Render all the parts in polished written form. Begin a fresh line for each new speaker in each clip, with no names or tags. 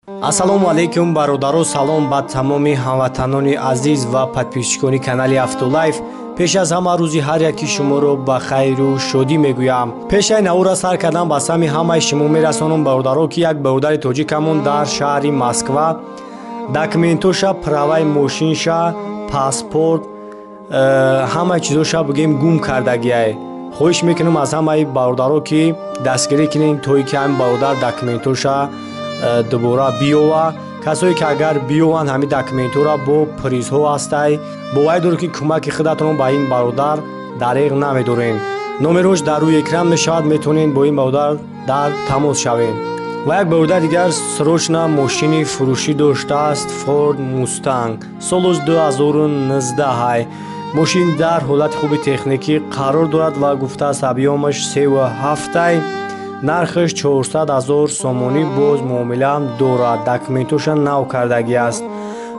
Ассалому алайкум бародаро, салом ба тамоми ҳамватанони азиз ва подписчикони канали Автолайф. Пеш аз ҳама рӯзи ҳар яки шуморо ба хайру шодӣ мегӯям. Пешаи навора сар кардан ба сами ҳамаи шумо мерасонам бародаро, ки як бародари тоҷикамон дар шаҳри Москва документоша, праваи мошинша, паспорт, ҳамаи чизоша бигем гум кардагиай. Хоҳиш мекунам аз ҳамаи бародаро, ки дастгирӣ кунем, то ки ҳамин бародар документоша дубора биёва. Касое ки агар биёванд ҳамин документҳоро бо призҳо ҳастай, боварӣ дорем, ки кӯмаки худатонро ба ин бародар дареғ намедорем. Номерҳош дар рӯи экран мешавад, метавонед бо ин бародар дар тамос шавед. Ва як бародар дигар срочно мошини фурӯшӣ доштааст, Ford Mustang солаш 2019. Мошин дар ҳолати хуби техникӣ қарор дорад ва гуфтааст объёмаш 3,7, нархаш 400 000 сомонӣ, боз муомилаам дорад, документоша нав кардагӣ аст.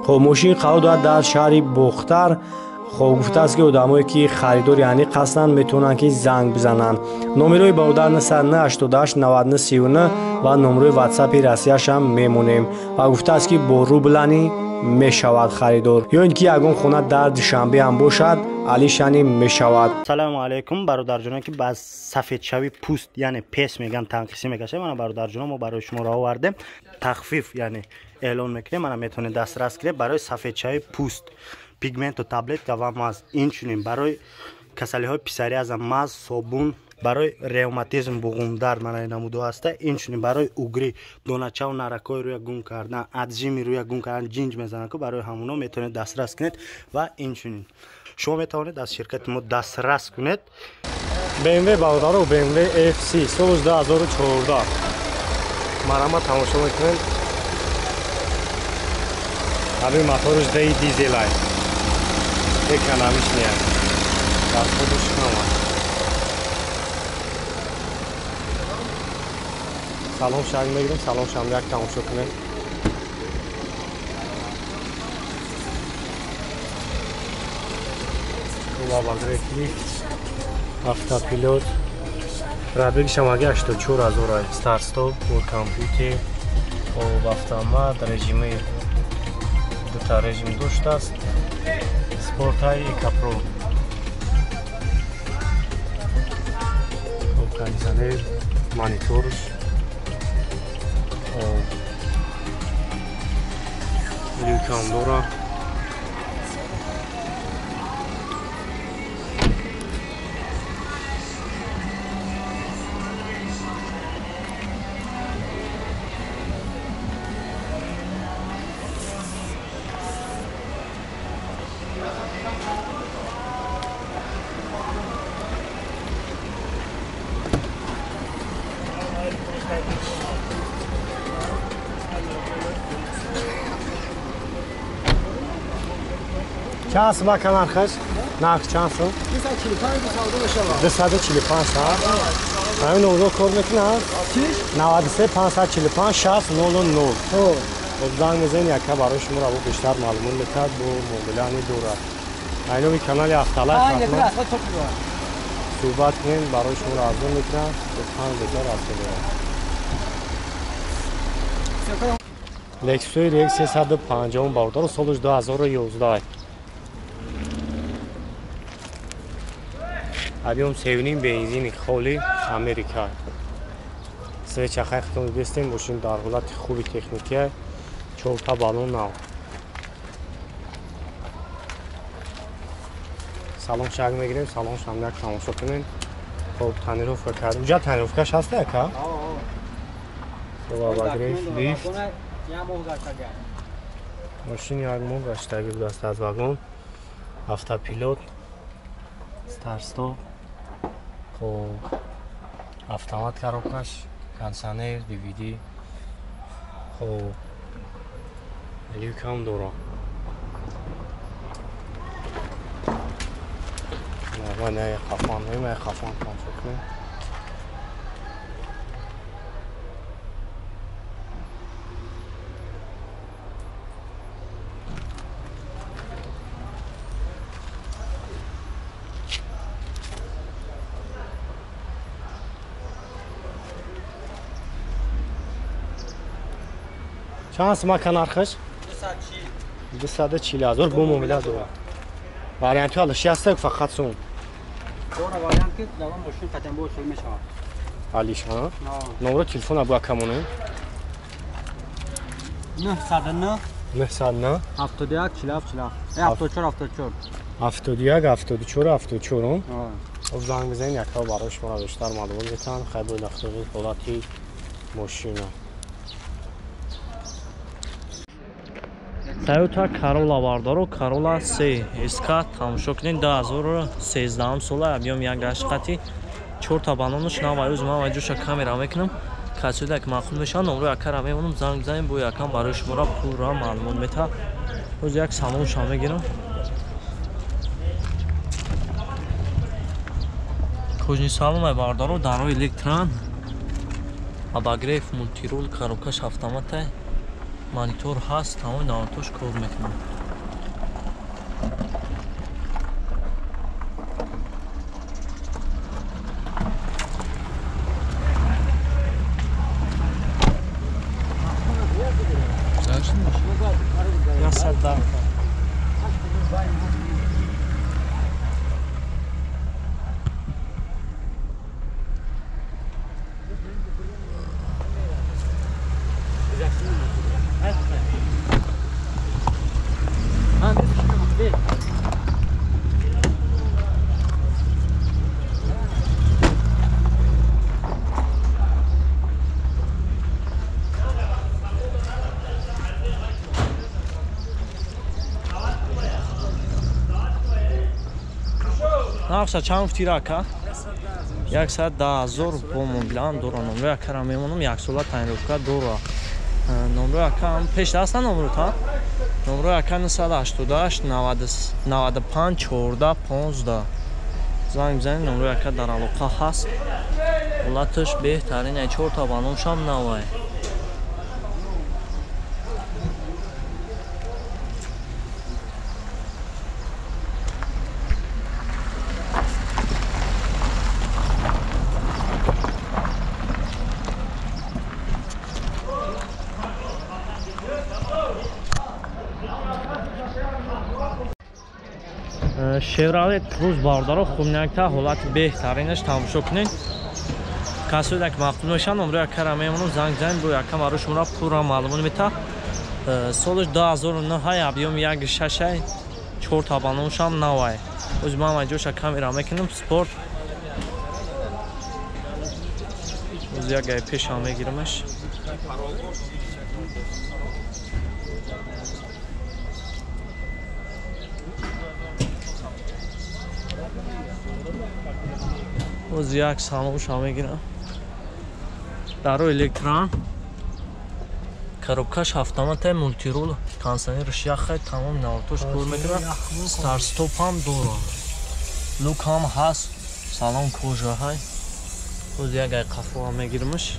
Хоб, мошин қарор дорад дар шаҳри Бохтар. Хоб, гуфтааст, ки одамое ки харидори аниқ ҳастанд, метавонанд ки занг бизананд. Номерои бародар 988 99 39 ва номерои ватсапи Россияшам мемонем. Ва гуфтааст, ки бо рублани мешавад харидор, ё ин ки ягон хона дар Душанбе ҳам бошад, алишани мешавад.
Салому алайкум бародарҷоно, ки ба сафедшавии пӯст, яъне пес меган, танқисӣ мекашад. Мана бародарҷоно, мо барои шумо ро овардем тахфиф, яъне эълон мекунем. Мана метавонед дастрас кунед барои сафедшавии пӯст, пигменту таблетка ва маз. Инчунин барои касалиҳои псориаза маз, собун, барои ревматизм, буғумдард, мана намудо ҳаста. Инчунин барои угрӣ, доначаву наракҳои рӯя гум кардан, аджими рӯя гум кардан, ҷинҷ мезананд, ку барои ҳамуно метавонед дастрас кунед. Ва инчунин шумо метавонед аз ширкати мо дастрас кунед.
BMW бародаро, BMW FC соли 2014. Марама тамошо мекунем. Ҳамин мотораш даи дизелай, экономичния, расходаш кам. Салом шаг мегирем, салом шам як тамошо кунем. Обогрев, лифт, автопилот. Пробегшам аги 84 000. Старт-стоп, компютер, об автомат, режими дута режим доштааст. Спортай Экопро. Кондиционер, мониторш, люкам дора. Чанд сум ака нархаш? Нарх чанд сум? 245 саат. Ҳамин номерҳо кор мекунад? 93 545 60 00. Хоб, занг мезанед, яка барои шумо раву бештар маълумот метаҳад, бо муомилаани дорад. Айноми канали Автолайф ҳатман суҳбат кунед, барои шуморо арзон мекунад, 5 бетар расо дорад. Lexus RX 350 бародаро, солаш 2011. Объем 3,5, бензини холӣ, Америка. Свечахай худтон дидестем, мошин дар ҳолати хуби техникия, чорта баллон нав. Салон шаг мегирем, салон шам як тамошо кунем. Хоб, тонировка кардем. Уҷа тонировкаш ҳаста яка? Хоб, обогрев, лифт. Мошин як моҳ гаштагӣ будааст аз вагон. Автопилот, старт-стоп, хоб, автомат коробкаш, кондиционер, DVD, хоб, люкам дора. Нормально, хафан, хафан тамошо кунем. Чанд сум ака нархаш? 240 ҳазор бо муомила дора. Варианти алиши ҳаст фақат сум.
Дора вариант ки давом мошин қатъан бо шуд мешавад.
Алиш, ҳа? Номро телефон абу акамоне.
909
909
71 47 47 74 74
71 74 74. Хоб занг бизанед, якҳо барои шуморо бештар маълумот метаҳанд. Хайр бо нақшаи ҳолати мошина.
Toyota Corolla бардаро, Corolla C SK тамошо кунед, 2013 сола, объем як гашт қати, 4 та баллонаш нав аюз ман вай ҷоша камера мекунам. Касоде ки маъқул мешаванд, номро якара мемонам, занг бизанем, бо якам барои шуморо пурра маълумот метаҳад. Ҳозир як салонша мегирам. Кожни салон ай бардаро, дарои электран, обогрев, мультирул, коробкаш автоматай, монитор ҳаст, тамоми навотош кор мекунад. Нархша чанд гуфтира ака? 110 000 бо мобилаам дора. Номрои акара мемонам, як сола тайинровка дора. Номрои ака пеш даста номрот, номрои ака 988 95 14 15. Занг бизанед, номрои ака дар алоқа ҳаст. Ҳолаташ беҳтарин, ай 4 та баллоншам навай. Chevrolet Cruze бардаро, хубнякта, ҳолати беҳтаринаш тамошо кунед. Касоде ки маъқул мешаванд, номрои акара мемонам, занг бизанед, бо якам барои шуморо пурра маълумот метаҳад. Солаш 2009, объем 1.6, 4 та баллоншам навай. Ҳозир ман ҷоша камера мекунам, спорт. Ҳозир як гай пешам мегирамаш. Боз як салонша мегирам. Даро электран, коробкаш автоматай, мультирул, кондиционерш яхай, тамоми навотош кор мекунад. Старт-стоп ҳам дора. Люк ҳам ҳаст, салон кожа ҳай. Боз як ай қафоа мегирамаш.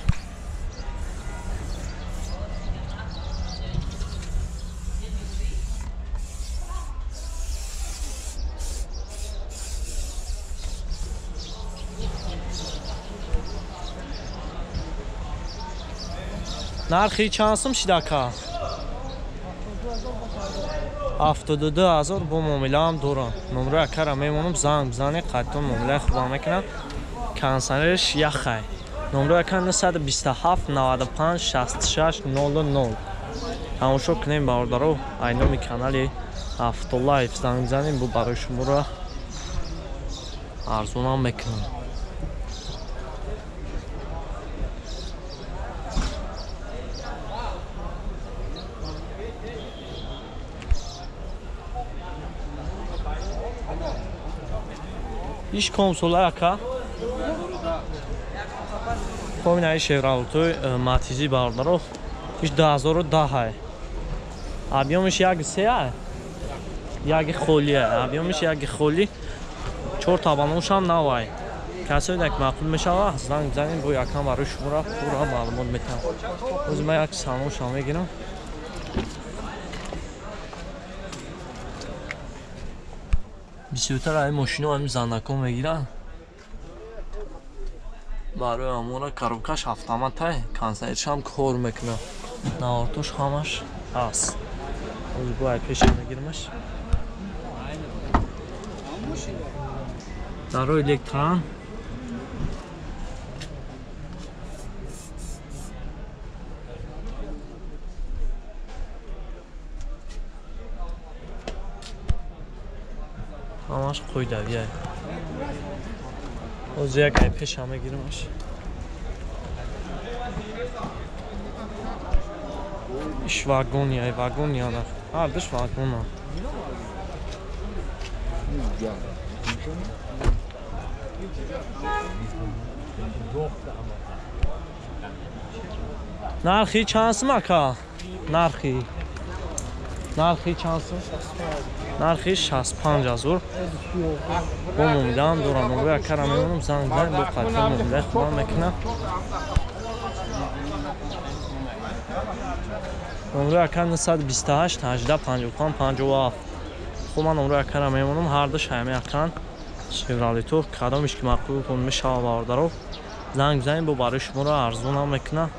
Нархи чанд сум шид ака? 72 ҳазор бо муомилаам дорам. Номрои акара мемонам, занг бизанед, қайтон муомилаи хубам мекунам. Кондиционерш яхай. Номрои ака 927 95 66 00. Тамошо кунем бародаро, ай номи канали Автолайф занг бизанем, бо барои шуморо арзонам мекунам. Иш консола ака? Хоб ин ай Chevrolet Matiz бародаро. Иш 2010 ай. Объемш 1.3 ай. Як холи ай. Объемш як холи. 4 та баллоншам нав ай. Касое ки маъқул мешавад, занг бизанед, бо якам барои шуморо пурра маълумот метаҳам. Ҳозир ман як салоншам мегирам. Бисёртар ай мошино ҳамин занакҳо мегиранд. Барои ҳамона коробкаш автоматай, кондиционершам кор мекунад. Навортош ҳамаш ҳаст. Ҳозир бо ай пеша мегиримаш. Дарои электран. Ҳамаш қоидавия. Ҳозир як ай пеша мегиримаш. Иш вагония, вагония на. Ҳардуш вагона. Нархи чанд сум ака? Нархи. Нархи чанд сум? Нархи 65 ҳазор. Бо мумидаам дорам. Номрои акара мемонам, занг бизанед, бо қатъи мумидаи худам мекунам. Номрои ака 928 18 55 57. Хуб, ман номрои акара мемонам, ҳардуш ҳами акан Шевролето. Кадомиш ки маъқултон мешава бародаро, занг бизанед, бо барои шуморо арзонам мекунам.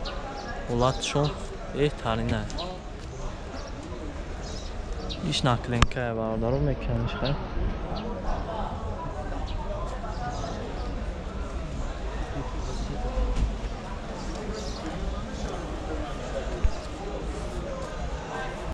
Ҳолатшон беҳтарин аст. Иш наклейкае бародаро мекуниш хай.